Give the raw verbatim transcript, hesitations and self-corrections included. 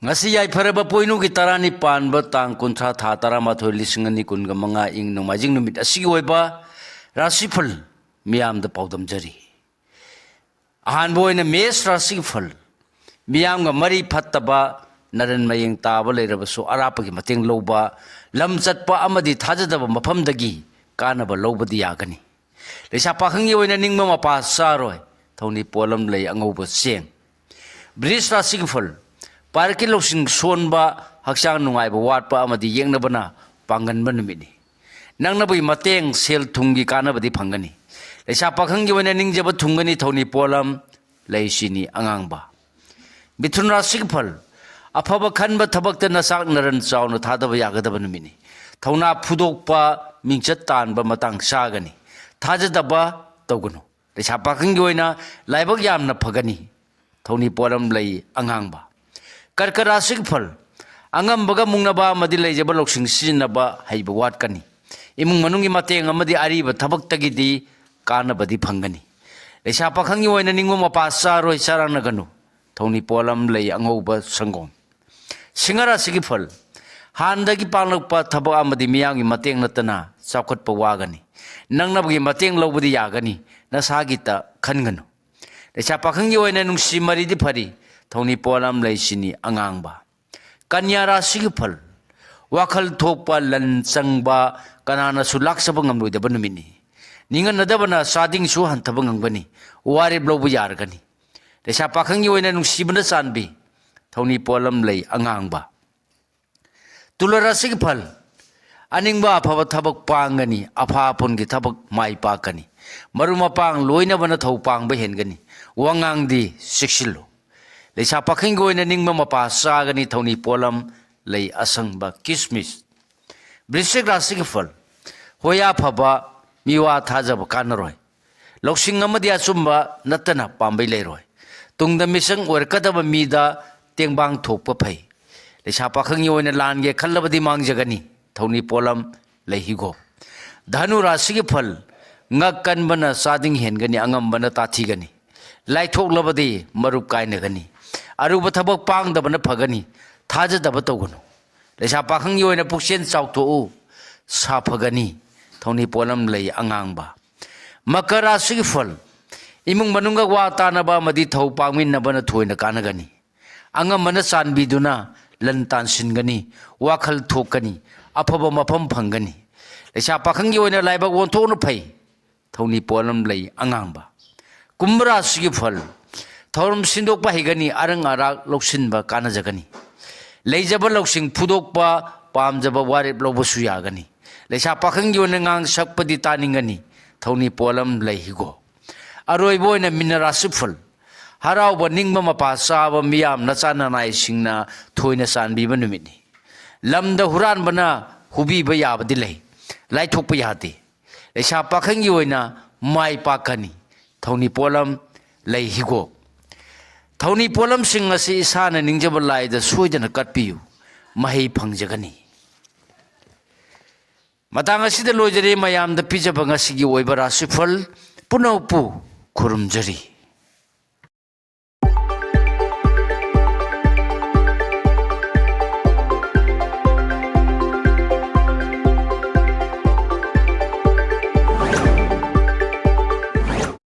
ꯉꯁꯤ ꯌꯥꯏꯐꯔꯕ ꯄꯣꯏꯅꯨꯒꯤ ꯇꯔꯥꯅꯤ ꯄꯥꯟꯕ ꯇꯥꯡ ꯀꯨꯟꯊ꯭ꯔꯥ, ꯊꯥ ꯇꯔꯥꯃꯥꯊꯣꯏ, ꯂꯤꯁꯤꯡ ꯑꯅꯤ ꯀꯨꯟꯒ ꯃꯉꯥ, ꯏꯪ ꯅꯣꯡꯃꯥꯏꯖꯤꯡ ꯅꯨꯃꯤꯠ ꯑꯁꯤꯒꯤ ꯑꯣꯏꯕ ꯔꯥꯁꯤꯐꯜ ꯃꯤꯌꯥꯝꯗ ꯄꯥꯎꯗꯝꯖꯔꯤ꯫ ꯑꯍꯥꯟꯕ ꯑꯣꯏꯅ ꯃꯦꯁ ꯔꯥꯁꯤꯒꯤ ꯐꯜ꯫ ꯃꯤꯌꯥꯝꯒ ꯃꯔꯤ ꯐꯠꯇꯕ, ꯅꯔꯟ ꯃꯌꯦꯡ ꯇꯥꯕ ꯂꯩꯔꯕꯁꯨ ꯑꯔꯥꯞꯄꯒꯤ ꯃꯇꯦꯡ ꯂꯧꯕ, ꯂꯝ ꯆꯠꯄ ꯑꯃꯗꯤ ꯊꯥꯖꯗꯕ ꯃꯐꯝꯗꯒꯤ ꯀꯥꯟꯅꯕ ꯂꯧꯕꯗꯤ ꯌꯥꯒꯅꯤ꯫ ꯂꯩꯁꯥ ꯄꯥꯈꯪꯒꯤ ꯑꯣꯏꯅ ꯅꯤꯡꯕ ꯃꯄꯥ ꯆꯥꯔꯣꯏ꯫ ꯊꯧꯅꯤ ꯄꯣꯠꯂꯝ ꯂꯩ ꯑꯉꯧꯕ ꯆꯦꯡ꯫ ꯕ꯭ꯔꯤꯖ ꯔꯥꯁꯤꯒꯤ ꯐꯜ꯫ ꯄꯥꯔꯛꯀꯤ ꯂꯧꯁꯤꯡ ꯁꯣꯟꯕ, ꯍꯛꯆꯥꯡ ꯅꯨꯡꯉꯥꯏꯕ ꯋꯥꯠꯄ ꯑꯃꯗꯤ ꯌꯦꯛꯅꯕꯅ ꯄꯥꯡꯒꯟꯕ ꯅꯨꯃꯤꯠꯅꯤ꯫ ꯅꯛꯅꯕꯒꯤ ꯃꯇꯦꯡ, ꯁꯦꯜ ꯊꯨꯝꯒꯤ ꯀꯥꯟꯅꯕꯗꯤ ꯐꯪꯒꯅꯤ꯫ ꯂꯩꯁꯥ ꯄꯥꯈꯪꯒꯤ ꯑꯣꯏꯅ ꯅꯤꯡꯖꯕ ꯊꯨꯡꯒꯅꯤ꯫ ꯊꯧꯅꯤ ꯄꯣꯠꯂꯝ ꯂꯩ ꯆꯤꯅꯤ ꯑꯉꯥꯡꯕ꯫ ꯃꯤꯊꯨꯟ ꯔꯥꯁꯤꯒꯤ ꯐꯜ꯫ ꯑꯐꯕ ꯈꯟꯕ ꯊꯕꯛꯇ ꯅꯆꯥꯛ ꯅꯔꯟ ꯆꯥꯎꯅ ꯊꯥꯗꯕ ꯌꯥꯒꯗꯕ ꯅꯨꯃꯤꯠꯅꯤ꯫ ꯊꯧꯅꯥ ꯐꯨꯗꯣꯛꯄ, ꯃꯤꯡꯆꯠ ꯇꯥꯟꯕ ꯃꯇꯥꯡ ꯆꯥꯒꯅꯤ꯫ ꯊꯥꯖꯗꯕ ꯇꯧꯒꯅꯨ꯫ ꯂꯩꯁꯥ ꯄꯥꯈꯪꯒꯤ ꯑꯣꯏꯅ ꯂꯥꯏꯕꯛ ꯌꯥꯝꯅ ꯐꯒꯅꯤ꯫ ꯊꯧꯅꯤ ꯄꯣꯠꯂꯝ ꯂꯩ ꯑꯉꯥꯡꯕ꯫ ꯀꯔꯀ ꯔꯥꯁꯤꯒꯤ ꯐꯜ꯫ ꯑꯉꯝꯕꯒ ꯃꯨꯛꯅꯕ ꯑꯃꯗꯤ ꯂꯩꯖꯕ ꯂꯧꯁꯤꯡ ꯁꯤꯖꯤꯟꯅꯕ ꯍꯩꯕ ꯋꯥꯠꯀꯅꯤ꯫ ꯏꯃꯨꯡ ꯃꯅꯨꯡꯒꯤ ꯃꯇꯦꯡ ꯑꯃꯗꯤ ꯑꯔꯤꯕ ꯊꯕꯛꯇꯒꯤꯗꯤ ꯀꯥꯟꯅꯕꯗꯤ ꯐꯪꯒꯅꯤ꯫ ꯂꯩꯁꯥ ꯄꯥꯈꯪꯒꯤ ꯑꯣꯏꯅ ꯅꯤꯡꯕ ꯃꯄꯥ ꯆꯥꯔꯣꯏ, ꯆꯥꯔꯥꯡꯅꯒꯅꯨ꯫ ꯊꯧꯅꯤ ꯄꯣꯠꯂꯝ ꯂꯩ ꯑꯉꯧꯕ ꯁꯪꯒꯣꯝ꯫ ꯁꯤꯡꯍ ꯔꯥꯁꯤꯒꯤ ꯐꯜ꯫ ꯍꯥꯟꯅꯗꯒꯤ ꯄꯥꯡꯂꯛꯄ ꯊꯕꯛ ꯑꯃꯗꯤ ꯃꯤꯌꯥꯝꯒꯤ ꯃꯇꯦꯡ ꯅꯠꯇꯅ ꯆꯥꯎꯈꯠꯄ ꯋꯥꯒꯅꯤ꯫ ꯅꯛꯅꯕꯒꯤ ꯃꯇꯦꯡ ꯂꯧꯕꯗꯤ ꯌꯥꯒꯅꯤ, ꯅꯁꯥꯒꯤꯇ ꯈꯟꯒꯅꯨ꯫ ꯂꯩꯁꯥ ꯄꯥꯈꯪꯒꯤ ꯑꯣꯏꯅ ꯅꯨꯡꯁꯤ ꯃꯔꯤꯗꯤ ꯐꯔꯤ꯫ ꯊꯧꯅꯤ ꯄꯣꯠꯂꯝ ꯂꯩ ꯆꯤꯅꯤ ꯑꯉꯥꯡꯕ꯫ ꯀꯟꯌꯥ ꯔꯥꯁꯤꯒꯤ ꯐꯜ꯫ ꯋꯥꯈꯜ ꯊꯣꯛꯄ, ꯂꯟ ꯆꯪꯕ, ꯀꯅꯥꯅꯁꯨ ꯂꯥꯛꯆꯕ ꯉꯝꯂꯣꯏꯗꯕ ꯅꯨꯃꯤꯠꯅꯤ꯫ ꯅꯤꯡꯍꯟꯅꯗꯕꯅ ꯆꯥꯗꯤꯡꯁꯨ ꯍꯟꯊꯕ ꯉꯝꯒꯅꯤ꯫ ꯋꯥꯔꯦꯞ ꯂꯧꯕ ꯌꯥꯔꯒꯅꯤ꯫ ꯂꯩꯁꯥ ꯄꯥꯈꯪꯒꯤ ꯑꯣꯏꯅ ꯅꯨꯡꯁꯤꯕꯅ ꯆꯥꯟꯕꯤ꯫ ꯊꯧꯅꯤ ꯄꯣꯠꯂꯝ ꯂꯩ ꯑꯉꯥꯡꯕ꯫ ꯇꯨꯂꯥ ꯔꯥꯁꯤꯒꯤ ꯐꯜ꯫ ꯑꯅꯤꯡꯕ ꯑꯐꯕ ꯊꯕꯛ ꯄꯥꯡꯒꯅꯤ, ꯑꯐꯥ ꯑꯐꯨꯟꯒꯤ ꯊꯕꯛ ꯃꯥꯏ ꯄꯥꯛꯀꯅꯤ꯫ ꯃꯔꯨꯞ ꯃꯄꯥꯡ ꯂꯣꯏꯅꯕꯅ ꯊꯧ ꯄꯥꯡꯕ ꯍꯦꯟꯒꯅꯤ꯫ ꯋꯥꯉꯥꯡꯗꯤ ꯆꯦꯛꯁꯤꯜꯂꯨ꯫ ꯂꯩꯁꯥ ꯄꯥꯈꯪꯒꯤ ꯑꯣꯏꯅ ꯅꯤꯡꯕ ꯃꯄꯥ ꯆꯥꯒꯅꯤ꯫ ꯊꯧꯅꯤ ꯄꯣꯠꯂꯝ ꯂꯩ ꯑꯁꯪꯕ ꯀꯤꯁꯃꯤꯁ꯫ ꯕ꯭ꯔꯤꯁꯤꯛ ꯔꯥꯁꯤꯒꯤ ꯐꯜ꯫ ꯍꯣꯌꯥ ꯐꯕ, ꯃꯤꯋꯥ ꯊꯥꯖꯕ ꯀꯥꯟꯅꯔꯣꯏ꯫ ꯂꯧꯁꯤꯡ ꯑꯃꯗꯤ ꯑꯆꯨꯝꯕ ꯅꯠꯇꯅ ꯄꯥꯝꯕꯩ ꯂꯩꯔꯣꯏ꯫ ꯇꯨꯡꯗ ꯃꯤꯆꯪ ꯑꯣꯏꯔꯛꯀꯗꯕ ꯃꯤꯗ ꯇꯦꯡꯕꯥꯡ ꯊꯣꯛꯄ ꯐꯩ꯫ ꯂꯩꯁꯥ ꯄꯥꯈꯪꯒꯤ ꯑꯣꯏꯅ ꯂꯥꯟꯒꯦ ꯈꯜꯂꯕꯗꯤ ꯃꯥꯡꯖꯒꯅꯤ꯫ ꯊꯧꯅꯤ ꯄꯣꯠꯂꯝ ꯂꯩ ꯍꯤꯒꯣꯛ꯫ ꯙꯅꯨ ꯔꯥꯁꯤꯒꯤ ꯐꯜ꯫ ꯉꯛ ꯀꯟꯕꯅ ꯆꯥꯗꯤꯡ ꯍꯦꯟꯒꯅꯤ, ꯑꯉꯝꯕꯅ ꯇꯥꯊꯤꯒꯅꯤ꯫ ꯂꯥꯏꯊꯣꯛꯂꯕꯗꯤ ꯃꯔꯨꯞ ꯀꯥꯏꯅꯒꯅꯤ꯫ ꯑꯔꯨꯕ ꯊꯕꯛ ꯄꯥꯡꯗꯕꯅ ꯐꯒꯅꯤ꯫ ꯊꯥꯖꯗꯕ ꯇꯧꯒꯅꯨ꯫ ꯂꯩꯁꯥ ꯄꯥꯈꯪꯒꯤ ꯑꯣꯏꯅ ꯄꯨꯛꯆꯦꯜ ꯆꯥꯎꯊꯣꯛꯎ, ꯁꯥꯐꯒꯅꯤ꯫ ꯊꯧꯅꯤ ꯄꯣꯠꯂꯝ ꯂꯩ ꯑꯉꯥꯡꯕ꯫ ꯃꯀꯔ ꯔꯥꯁꯤꯒꯤ ꯐꯜ: ꯏꯃꯨꯡ ꯃꯅꯨꯡꯒ ꯋꯥ ꯇꯥꯅꯕ ꯑꯃꯗꯤ ꯊꯧ ꯄꯥꯡꯃꯤꯟꯅꯕꯅ ꯊꯣꯏꯅ ꯀꯥꯟꯅꯒꯅꯤ꯫ ꯑꯉꯝꯕꯅ ꯆꯥꯟꯕꯤꯗꯨꯅ ꯂꯟ ꯇꯥꯟꯁꯤꯟꯒꯅꯤ, ꯋꯥꯈꯜ ꯊꯣꯛꯀꯅꯤ, ꯑꯐꯕ ꯃꯐꯝ ꯐꯪꯒꯅꯤ꯫ ꯂꯩꯁꯥ ꯄꯥꯈꯪꯒꯤ ꯑꯣꯏꯅ ꯂꯥꯏꯕꯛ ꯑꯣꯟꯊꯣꯛꯅ ꯐꯩ꯫ ꯊꯧꯅꯤ ꯄꯣꯠꯂꯝ ꯂꯩ ꯑꯉꯥꯡꯕ꯫ ꯀꯨꯝꯚ ꯔꯥꯁꯤꯒꯤ ꯐꯜ: ꯊꯧꯔꯝ ꯁꯤꯟꯗꯣꯛꯄ ꯍꯩꯒꯅꯤ, ꯑꯔꯪ ꯑꯔꯥꯛ ꯂꯧꯁꯤꯟꯕ ꯀꯥꯟꯅꯖꯒꯅꯤ꯫ ꯂꯩꯖꯕ ꯂꯧꯁꯤꯡ ꯐꯨꯗꯣꯛꯄ, ꯄꯥꯝꯖꯕ ꯋꯥꯔꯦꯞ ꯂꯧꯕꯁꯨ ꯌꯥꯒꯅꯤ꯫ ꯂꯩꯁꯥ ꯄꯥꯈꯪꯒꯤ ꯑꯣꯏꯅ ꯉꯥꯡ ꯁꯛꯄꯗꯤ ꯇꯥꯅꯤꯡꯒꯅꯤ꯫ ꯊꯧꯅꯤ ꯄꯣꯠꯂꯝ ꯂꯩ ꯍꯤꯒꯣꯛ꯫ ꯑꯔꯣꯏꯕ ꯑꯣꯏꯅ ꯃꯤꯅ ꯔꯥꯁꯤ ꯐꯜ: ꯍꯔꯥꯎꯕ ꯅꯤꯡꯕ ꯃꯄꯥ ꯆꯥꯕ ꯃꯤꯌꯥꯝ ꯅꯆꯥ ꯅꯅꯥꯏꯁꯤꯡꯅ ꯊꯣꯏꯅ ꯆꯥꯟꯕꯤꯕ ꯅꯨꯃꯤꯠꯅꯤ꯫ ꯂꯝꯗ ꯍꯨꯔꯥꯟꯕꯅ ꯍꯨꯕꯤꯕ ꯌꯥꯕꯗꯤ ꯂꯩ, ꯂꯥꯏꯊꯣꯛꯄ ꯌꯥꯗꯦ꯫ ꯂꯩꯁꯥ ꯄꯥꯈꯪꯒꯤ ꯑꯣꯏꯅ ꯃꯥꯏ ꯄꯥꯛꯀꯅꯤ꯫ ꯊꯧꯅꯤ ꯄꯣꯠꯂꯝ ꯂꯩ ꯍꯤꯒꯣꯛ꯫ ꯊꯧꯅꯤ ꯄꯣꯠꯂꯝꯁꯤꯡ ꯑꯁꯤ ꯏꯁꯥꯅ ꯅꯤꯡꯖꯕ ꯂꯥꯏꯗ ꯁꯣꯏꯗꯅ ꯀꯠꯄꯤꯌꯨ, ꯃꯍꯩ ꯐꯪꯖꯒꯅꯤ꯫ ꯃꯇꯥꯡ ꯑꯁꯤꯗ ꯂꯣꯏꯖꯔꯦ ꯃꯌꯥꯝꯗ ꯄꯤꯖꯕ ꯉꯁꯤꯒꯤ ꯑꯣꯏꯕ ꯔꯥꯁꯤꯐꯜ ꯄꯨꯝꯅꯃꯛꯄꯨ ꯈꯨꯔꯨꯝꯖꯔꯤ꯫